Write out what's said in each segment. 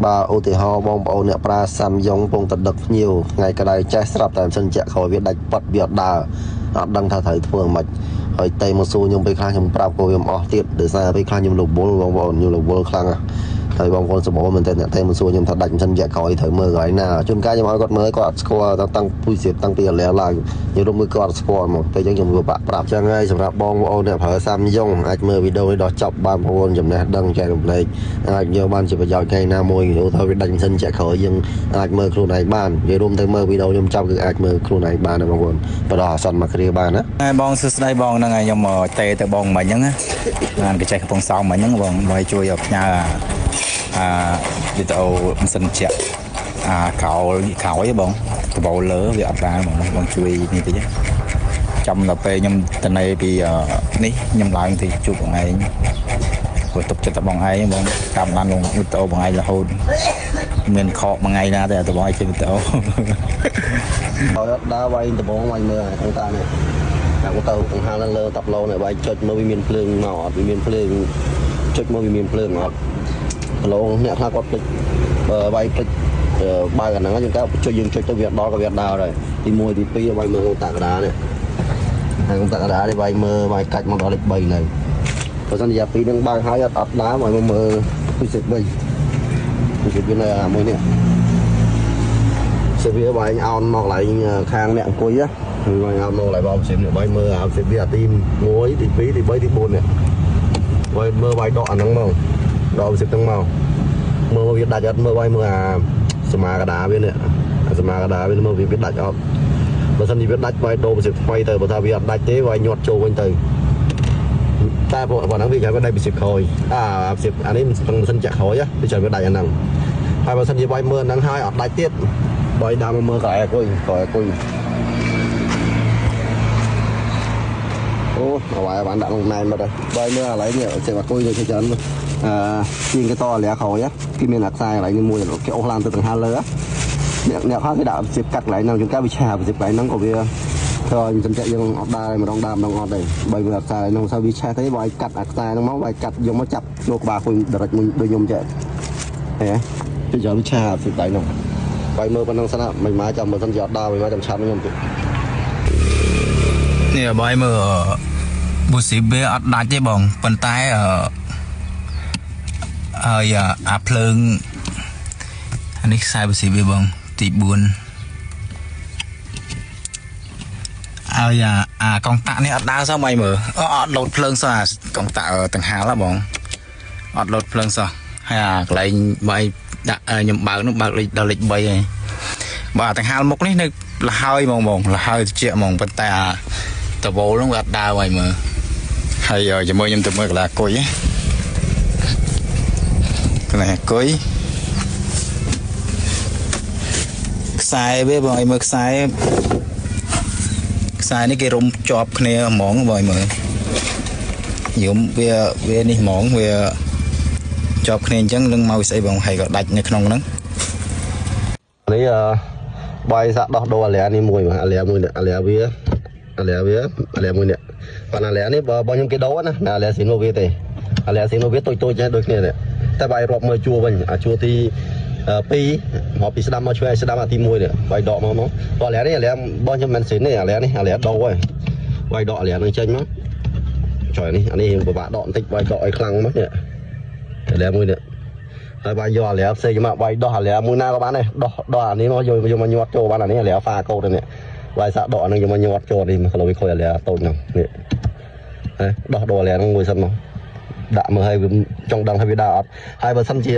បាទឧទាហរណ៍បងប្អូនអ្នកប្រើសាំយ៉ុងពងតដឹកភ្ញៀវថ្ងៃក្តៅចេះស្រាប់តែម៉ាស៊ីនជាក់ក្រោយវាដាច់ប៉ាត់វាអត់ដើរអត់ដឹងថាត្រូវធ្វើម៉េចហើយតែមកសួរខ្ញុំពេលខ្លះខ្ញុំប្រាប់ក៏វាមិនអស់ទៀតដោយសារពេលខ្លះខ្ញុំរវល់បងប្អូនខ្ញុំរវល់ខ្លាំងណាស់ហើយបងប្អូនសម្បូរមែនតើអ្នកតែមកសួរខ្ញុំថាដាច់ម៉ាស៊ីនជាក់ក្រោយត្រូវមើលកន្លែងណាជួនកាលខ្ញុំឲ្យគាត់មើលគាត់អត់ស្គាល់តាំងពុយសៀបតាំងពីអាឡែឡើងខ្ញុំរំមើលគាត់អត់ស្គាល់មកតែអញ្ចឹងខ្ញុំវាបាក់ប្រាប់ចឹងហើយសម្រាប់បងប្អូនអ្នកប្រើសាំយ៉ុងអាចមើលវីដេអូនេះដល់ចប់បានបងប្អូនចំណេះដឹងចែករំលែកអាចយកបានជាប្រយោជន៍ថ្ងៃណាមួយឧទាហរណ៍វាដាច់ម៉ាស៊ីនជាក់ក្រោយយើងអាចមើលខ្លួនឯងបាននិយាយរួមទៅមើលវីដេអូខ្ញុំចប់គឺអាចមើលខ្លួនឯងបានណាបងប្អូនបដោះអាសន្នមកគ្រាបានណា ហើយបងសួស្តីបងហ្នឹងហើយខ្ញុំតេទៅបងមិញហ្នឹងណាបានកញ្ចេះកំពង់សោមមិញហ្នឹងបងបងជួយឲ្យផ្ញើអាវីដេអូម៉ាស៊ីនជាក់អាក្រោលក្រោយបងដបោលើវាអត់បានបងបងជួយនេះតិចចាំដល់ពេលខ្ញុំតនៃពីនេះខ្ញុំឡើងទៅជួបបងឯងព្រោះទុកចិត្តតែបងឯងបងតាមដានបងវីដេអូបងឯងរហូតមានខកមួយថ្ងៃណាទេតែបងឯងជិះវីដេអូ ហើយអត់ដើរវាយដំបងវាយមើលអាខាងតានេះតែទៅកង្ហាលលើតាប់ឡូនេះវាយចុចមើលវាមានភ្លើងមកអត់វាមានភ្លើងចុចមើលវាមានភ្លើងអត់ប្រឡងអ្នកខ្លះគាត់ភ្លេចវាយភ្លេចបើកអាហ្នឹងយើងកៅចុចយើងចុចទៅវាដល់ក៏វាដើរដែរទី1ទី2វាយមើលតាកដានេះហើយកតាកដានេះវាយមើលវាយកាច់មកដល់លេខ3នៅបើសិនជាពីរនឹងបើកហើយអត់អត់ដើរមកមើលពិសេស3ពិសេសវានៅអាមួយនេះសេវាវាយអោនមកកន្លែងខាងអ្នកអង្គុយណាវាយអោនមកកន្លែងបងសេនេះវាយមើលអាសេវាអាទី1ទី2ទី3ទី4នេះវាយមើលវាយដកអាហ្នឹងមកដកសេហ្នឹងមកមើលវាដាច់អត់មើលវាយមើលអាសមាកដាវានេះអាសមាកដាវាមើលវាដាច់អត់បើសិនជាវាដាច់វាយដូរសេថ្មីទៅបើថាវាអត់ដាច់ទេវាយញាត់ចូលវិញទៅតែពួកហ្នឹងវាគេដាច់ពីសេក្រោយអាសេអានេះមិនសិនចាក់ក្រោយវាចាំវាដាច់អាហ្នឹងហើយបើសិនជាវាយមើលអាហ្នឹងហើយអត់ដាច់ទៀតបើដើមមកមើលកន្លែងអង្គុយក្រោយអង្គុយអូអ្វីបានដាក់ក្នុងណែនមកដែរបើមើលកន្លែងនេះចេះអង្គុយទៅច្រើនអឺជាងគេតអាលាក្រោយគេមានអាខ្សែកន្លែងនេះមួយគេអូសឡើងទៅដង្ហាលើអ្នកអ្នកខ្លះគេដាក់សៀបកាត់កន្លែងហ្នឹងជួនកាលវាឆាសៀបកន្លែងហ្នឹងក៏វាធ្វើឲ្យសំចាក់យើងអត់ដើរម្ដងដើរម្ដងអត់ទេបើវាអាខ្សែហ្នឹងថាវាឆេះទេបើឲ្យកាត់អាខ្សែហ្នឹងមកបើឲ្យកាត់យកមកចាប់ចូលក្បាលអង្គុយដរិចមួយដូចខ្ញុំចេះហ៎គេយកវាឆាសៀបកន្លែងហ្នឹងបាយមើលប៉ុណ្ណឹងសិនមិនមកចាំមើលសិនជាអត់ដើរមិនមកចាំឆាប់ខ្ញុំទៀត នេះបាយមើលប៊ូស៊ីវាអត់ដាច់ទេបងប៉ុន្តែអឺហើយអាភ្លើងអានេះខ្សែប៊ូស៊ីវាបងទី4ហើយអាកងតាក់នេះអត់ដើរសោះបាយមើលអត់លោតភ្លើងសោះអាកងតាក់តង្ហាលហ៎បងអត់លោតភ្លើងសោះហើយអាកន្លែងបាយដាក់ខ្ញុំបើកនោះបើកលេខដល់លេខ3ហើយបាទតង្ហាលមុខនេះនៅលហើយហ្មងបងលហើយត្រជាក់ហ្មងប៉ុន្តែអាតវលនោះវាអត់ដើរហើយមើលហើយជាមួយខ្ញុំទៅមើលកន្លែងអង្គុយកន្លែងអង្គុយខ្សែវាបងឲ្យមើលខ្សែខ្សែនេះគេរុំជាប់គ្នាហ្មងបងឲ្យមើលយំវាវានេះហ្មងវាជាប់គ្នាអញ្ចឹងនឹងមកវាស្អីបងហើយក៏ដាច់នៅក្នុងហ្នឹង នេះអឺបាយសាក់ដោះដូរអាលានេះមួយអាលាមួយអាលាវាអាលាវាអាលាមួយនេះប៉ុន្តែអាលានេះបើបើខ្ញុំគេដូរណាអាលាស៊ីណូវាទេអាលាស៊ីណូវាតូចតូចចេះដូចគ្នានេះតែបាយរាប់មើលជួរវិញអាជួរទី2មកពីស្ដាំមកឆ្វេងស្ដាំអាទី1នេះបាយដកមកមកព្រោះអាលានេះអាលារបស់ខ្ញុំមិនស៊ីនទេអាលានេះអាលាដូរហើយបាយដកអាលានឹងចេញមកចុយនេះអានេះពិបាកដកបន្តិចបាយដកឲ្យខ្លាំងមកនេះអាលាមួយនេះហើយបាយយកអាលាផ្សេងមកបាយដោះអាលាមួយណាក៏បានដែរដោះដោះអានេះមកយកយកមកញាត់ចូលបានអានេះអាលាហ្វាកូតនេះបាយសាក់ដកអានឹងយកមកញាត់ចូលនេះមកឡូវវាខូចអាលាតូចហ្នឹងនេះហ៎ដោះដូរអាលាហ្នឹងមួយសិនមកដាក់មើលឲ្យវាចង់ដឹងថាវាដើរអត់ហើយបើសិនជា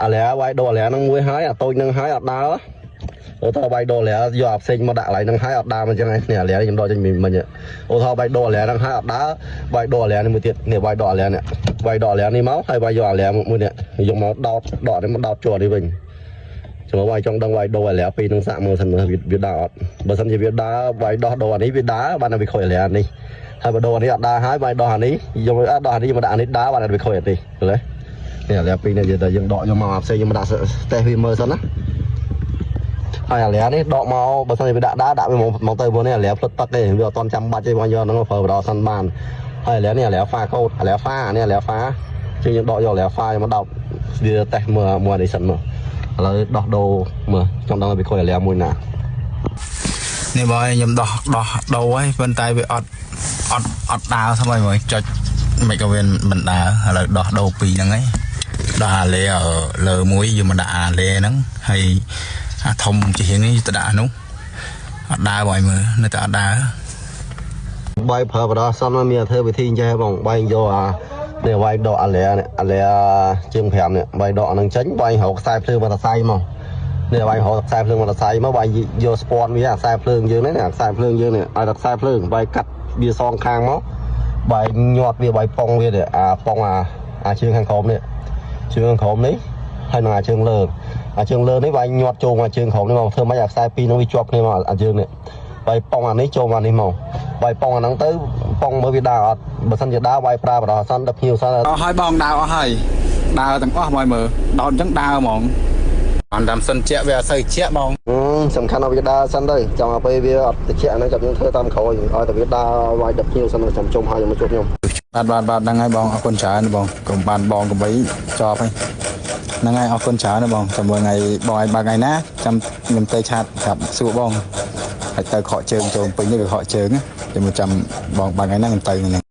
អាលាវាយដូរអាលាហ្នឹងមួយហើយអាតូចហ្នឹងហើយអត់ដើរអូតោបាយដូរអាលាយកអាផ្សេងមកដាក់កន្លែងហ្នឹងហើយអត់ដើរមកអញ្ចឹងនេះអាលាខ្ញុំដកចេញមិញអូតោបាយដូរអាលាហ្នឹងហើយអត់ដើរបាយដូរអាលានេះមួយទៀតនេះបាយដកអាលានេះបាយដកអាលានេះមកហើយបាយយកអាលាមួយនេះយកមកដោតដកនេះមកដោតជាប់នេះវិញចាំបាយចង់ដឹងបាយដូរអាលាពីរនឹងសាក់មើលសិនមើលវាដើរអត់បើសិនជាវាដើរបាយដោះដូរអានេះវាដើរបានតែវាខូចអាលានេះហើយបើដូរអានេះអត់ដើរហើយបាយដោះអានេះយកដោះអានេះមកដាក់អានេះដើរបានតែវាខូចអានេះយល់ទេនេះអាលាពីរនេះយើងតែយើងដកយកមកអាផ្សេងយកមកដាក់តេស្តវាមើលសិនណាហើយអាលានេះដកមកបើសិនជាវាដាក់ដើរដាក់វាមកទៅមុននេះអាលាផ្លិតទឹកទេវាអត់តន់ចាំបាច់ទេបងយកហ្នឹងប្រើបដសិនបានហើយអាលានេះអាលាហ្វាកូតអាលាហ្វានេះអាលាហ្វា ជាងយើងដកយកឡាហ្វាយមកដោតវាតេស្តមើលមួយនេះសិនមើលឥឡូវដោះដូរមើលចង់ដឹងថាវាខូចអាឡាមួយណា នេះបងខ្ញុំដោះដោះដូរហើយប៉ុន្តែវាអត់អត់អត់ដើរស្មើហ្មងចុចមិនក៏វាមិនដើរឥឡូវដោះដូរពីរហ្នឹងហើយដោះអាលេលើមួយយកមកដាក់អាលេហ្នឹងហើយអាធំជាងនេះទៅដាក់អានោះអត់ដើរបងឲ្យមើលនៅតែអត់ដើរ បាយប្រើបដោះសំមានធ្វើវិធីអញ្ចេះបងបាយយកអានេះវាយដកអាឡានេះអាឡាជើង5នេះបាយដកអានឹងចេញបាយរកខ្សែភ្លើងមកតសៃមកនេះបាយរកខ្សែភ្លើងមកតសៃមកបាយយកស្ពាន់វាអាខ្សែភ្លើងយើងនេះអាខ្សែភ្លើងយើងនេះឲ្យតែខ្សែភ្លើងបាយកាត់វាសងខាងមកបាយញាត់វាបាយប៉ុងវានេះអាប៉ុងអាអាជើងខាងក្រោមនេះជើងខាងក្រោមនេះហើយនឹងអាជើងលើអាជើងលើនេះបាយញាត់ចូលមកជើងក្រោមនេះមកធ្វើម៉េចអាខ្សែពីរនោះវាជាប់គ្នាមកអាជើងនេះបាយប៉ុងអានេះចូលមកនេះមកបាយប៉ុងអាហ្នឹងទៅប៉ុងមើលវាដើរអត់បើសិនជាដើរបាយប្រើបដោះអាសន្នដល់ភ្ញៀវសិន អស់ហើយបងដើរអស់ហើយដើរទាំងអស់មកឲ្យមើលដោតអញ្ចឹងដើរហ្មងអនតាមសិនជាក់វាអត់សូវជាក់បង អឺសំខាន់ឲ្យវាដើរសិនទៅចង់ឲ្យពេលវាអត់តិចហ្នឹងចាំយើងធ្វើតាមក្រោយឲ្យតែវាដើរវាយដឹកភ្ញៀវសិនចាំជុំហើយមកជួបខ្ញុំ បាទបាទបាទហ្នឹងហើយបងអរគុណច្រើនបងកុំបានបងកុំបីចប់ហើយហ្នឹងហើយអរគុណច្រើនណាស់បងចាំមើលថ្ងៃបងឲ្យបើកថ្ងៃណាចាំខ្ញុំទៅ chat ប្រាប់សួរបងហើយទៅខកជើងចូលពេញនេះវាខកជើងណាចាំមើលចាំបងបើកថ្ងៃណាខ្ញុំទៅហ្នឹង។